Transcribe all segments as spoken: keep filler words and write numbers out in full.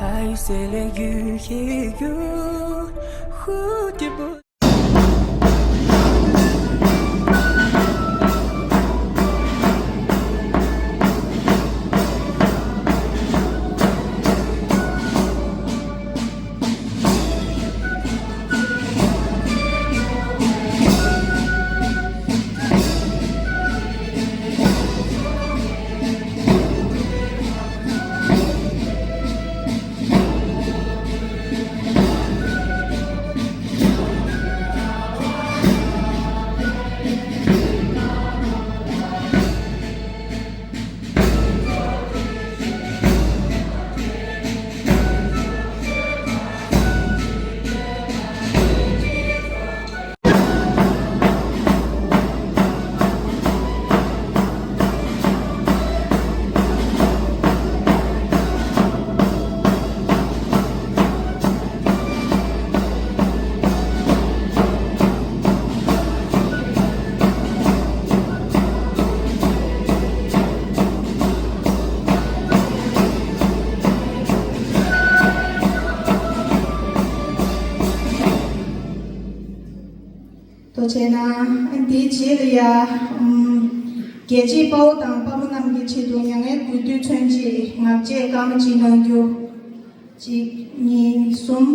还有谁来遇见有蝴蝶不？ ཐུགས་རྗེ་གནང་། ཨ་འདིའི་རྗེས་ལ་ཡ། ཨམ། རྒྱལ་གཅེས་དཔའ་བོ་དང་དཔའ་མོ་རྣམས་ཀྱི་ཆེད་དུ་མྱ་ངན་གུས་འདུད་མཚོན་ཆེད་ངག་བཅད་སྐར་མ་གཅིག་གནང་རྒྱུ། གཅིག་གཉིས་གསུམ།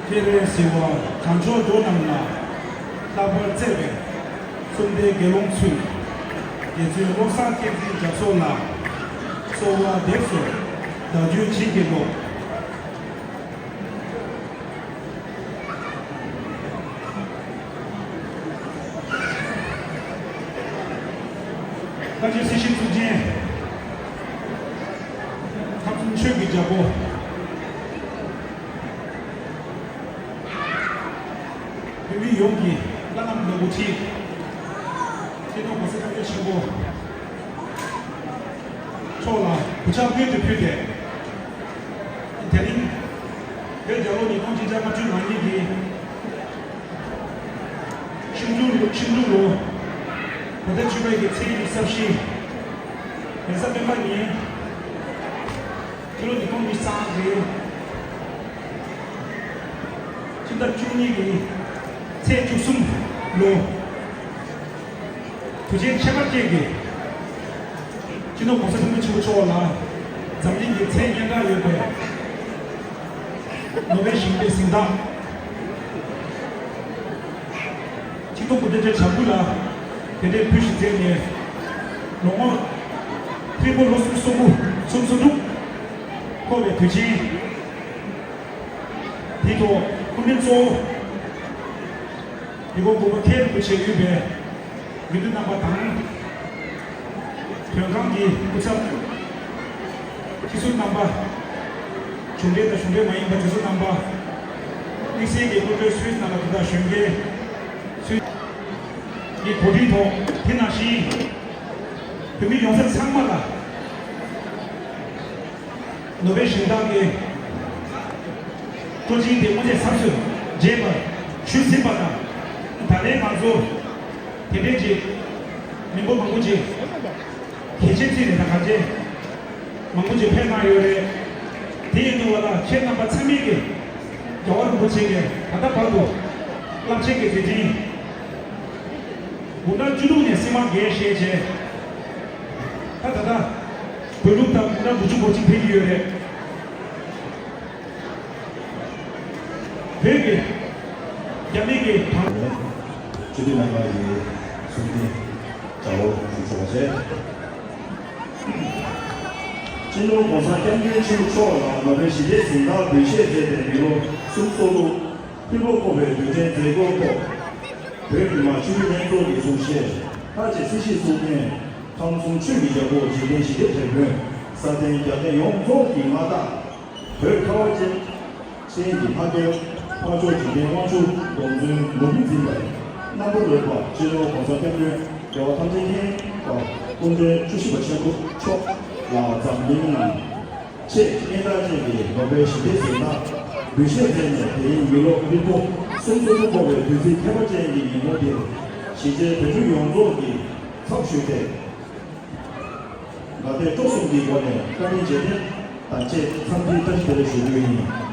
ཁྱེད་རང་ཟེར་བ་བྱང་ཕྱོགས་འགྲོ་རྣམས་ལ། ལྷག་པར་བརྩེ་བའི་གསུམ་ལྡན་དགེ་སློང་ཚོས། རྗེ་བཙུན་བློ་བཟང་མཁྱེན་བརྩེའི་ལྗགས་སོགས་ལ། གསོལ་བ་འདེབས་སོ། བདག་རྒྱུད་བྱིན་གྱིས་རློབས། བཀའ་བརྒྱུད་སྲིད་ཞིའི་གཙུག་རྒྱན། ཁམས་གསུམ་ཆོས་ཀྱི་རྒྱལ་པོ། བོད་མི་ཡོངས་ཀྱི་བླ་ན་མེད་པའི་ཁྲི། སྤྱི་ནོར་༸གོང་ས་༸སྐྱབས་མགོན་ཆེན་པོ་མཆོག་ལ་གུས་ཕྱག་སྔོན་དུ་ཕུལ་ཏེ། དེ་རིང་བོད་རྒྱལ་ལོ་ཉིས་སྟོང་ཆིག་བརྒྱ་ལྔ་བཅུ་ང་གཉིས་ཀྱི་ཤིང་འབྲུག་ཤིང་འབྲུག་ལོ། བོད་ཟླ་བཅུ་པའི་གི་ཚེས་ཉི་ཤུ་རྩ་བཞི། རེས་གཟའ་སྤེན་པ་ཉིན། ཕྱི་ལོ་ཉིས་སྟོང་ཉི་ཤུ་རྩ་གི་ཕྱི་ཟླ་བཅུ་གཉིས་ཀྱི་ཚེས་བཅུ་གསུམ་ལོ། དུས་ཆེན་ཁྱད་པར་ཅན་གྱི་སྤྱི་ནོར་༸གོང་ས་༸སྐྱབས་མགོན་ཆེན་པོ་མཆོག་ལ་འཛམ་གླིང་གི་མཚན་སྙན་གྲགས་ཡོད་པའི་ནོ་བེལ་ཞི་བདེའི་གཟེངས་རྟགས། ཆིག་སྟོང་དགུ་བརྒྱ་བརྒྱད་ཅུ་གྱ་དགུ་ལ་དེ་འདྲའི་ཕུལ་ཞིག་མཛད་ནས། ལོ་ངོ་ཧྲིལ་པོ་ལོ་སུམ་ཅུ་སོ་དགུ་སུམ་ཅུ་སོ་དྲུག་འཁོར་བའི་དུས་ཆེན། དེ་ དེ་ཐོག་སྐུ་མགྲོན་གཙོ་བོ་དེ་གོ་གོ་པ་མཁན་རིན་པོ་ཆེ་ཡོད་པའི་དགེ་འདུན་རྣམ་པ་དང་། དོན་ཁང་གི་སྐུ་ཚབ། སྤྱི་ཟུར་རྣམ་པ། གཞུང་འབྲེལ་དང་གཞུང་འབྲེལ་མ་ཡིན་པ་སྤྱི་ཟུར་རྣམ་པ། དམིགས་བསལ་གྱི་བློ་གྲོས་སུད་ནང་ལ་དེ་དག་གཞོན་སྐྱེས་སུད་ཀྱི་གོ་སྒྲིག་ཐོག་དེ་ནང་བཞིན་བོད་མི་ཡོངས་རྫོགས་ཚང་མ་ལ། ནོ་བེལ་གཟེངས་རྟགས་ཀྱི་སྤྲོ་སྐྱིད་དེ་སྔོན་ཆད་ཟབ་ཏུ་རྒྱས་པར་ཞུས་ཟིན་པ་དང་། ད་ལན་ང་ཚོ་དེ་འདྲའི་ཅིག་མི་འབོར་མང་པོ་ཅིག་གལ་ཆེ་བརྩིས་ནས་དང་གལ་ཆེ་མང་པོ་ཅིག་ཕེབས་གནང་ཡོད་རེད། དེ་ཡིན་དུས་བ་ལ་ཁྱེད་རྣམ་པ་ཚང་མས་ཀྱི་རྒྱལ་བ་རིན་པོ་ཆེ་གི་ད་ལྟ་བར་དུ་རླབས་ཆེན་གྱི་མཛད་འཕྲིན། དགུང་གྲངས་བཅུ་དྲུག་ནས་སྲིད་དབང་སྒེར་བཞེས་བྱས། ད་ད་ལྟ་བོད་ལུགས་ལྟར་དགུང་གྲངས་དགུ་བཅུ་གོ་གཅིག་ཕེབས་ཀྱི་ཡོད་རེད། བོད་ཀྱི་རྒྱ་མི་གི་དང་། སྤྱི་འཐུས་རྣམ་པ་ཡི་གསུང་རྟེན་བྱ་བ་ཞུ་ཆོག་པ་བྱས། སྤྱི་ནོར་༸གོང་ས་༸སྐྱབས་མགོན་ཆེན་པོ་མཆོག་ལ་ནོ་བེལ་ཞི་བདེའི་གཟེངས་རྟགས་འབུལ་བཞེས་མཛད་པའི་མི་ལོ་གསུམ་སོ་དྲུག་ཧྲིལ་པོ་འཁོར་བའི་དུས་དྲན་མཛད་སྒོའི་ཐོག་བོད་མི་མང་སྤྱི་འཐུས་ལྷན་ཚོགས་ཀྱི་གསུང་བཤད། ལྷར་བཅས་སྲིད་ཞིའི་གཙུག་རྒྱན། ཁམས་གསུམ་ཆོས་ཀྱི་རྒྱལ་པོ་འཇིག་རྟེན་ཞི་བདེའི་དེད་དཔོན། ས་སྟེང་རྒྱལ་བསྟན་ཡོངས་རྫོགས་ཀྱི་མངའ་བདག་བོད་ཁ་བ་ཅན་ཅན་གྱི་ལྷ་སྐལ་འཕགས་མཆོག་འཇིག་རྟེན་དབང་ཕྱུག་སྡོམ་བརྩོན་མུ་ཁྱུད་འཛིན་པ་རྣམ་པར་རོལ་པ་སྤྱི་ནོར་༸གོང་ས་༸སྐྱབས་མགོན་རྒྱལ་བ་ཐམས་ཅད་མཁྱེན་པ་སྐུ་ཕྲེང་བཅུ་བཞི་པ་ཆེན་པོ་མཆོག་ལ་འཛམ་གླིང་ནང་ཆེས་སྙན་གྲགས་ཅན་གྱི་ནོ་བེལ་ཞི་བདེའི་གཟེངས་རྟགས་འབུལ་བཞེས་མཛད་ནས། དེ་རིང་མི་ལོ་ཧྲིལ་པོ་གསུམ་སོ་དྲུག་འཁོར་བའི་དུས་ཚིགས་ཁྱད་པར་ཅན་གྱི་ཉིན་མོ་འདིར་གཞིས་བྱེས་བོད་ཕྲུག་ཡོངས་རྫོགས་ཀྱི་ཚབ་ཞུས་ཏེ། དགའ་དད་སྤྲོ་གསུམ་གྱི་སྒོ་ནས་བཀའ་དྲིན་རྗེས་དྲན་དང་བཅས་འཚམས་འདྲིའི་བཀྲ་ཤིས་བདེ་ལེགས་ཞུ་རྒྱུ་ཡིན།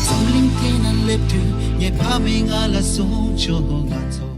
འཛམ་གླིང་སྟེང་ན་སླེབས་དུས་ངའི་ཕ་མས་ང་ལ་གསུངས་བྱུང་། ང་ཚོ།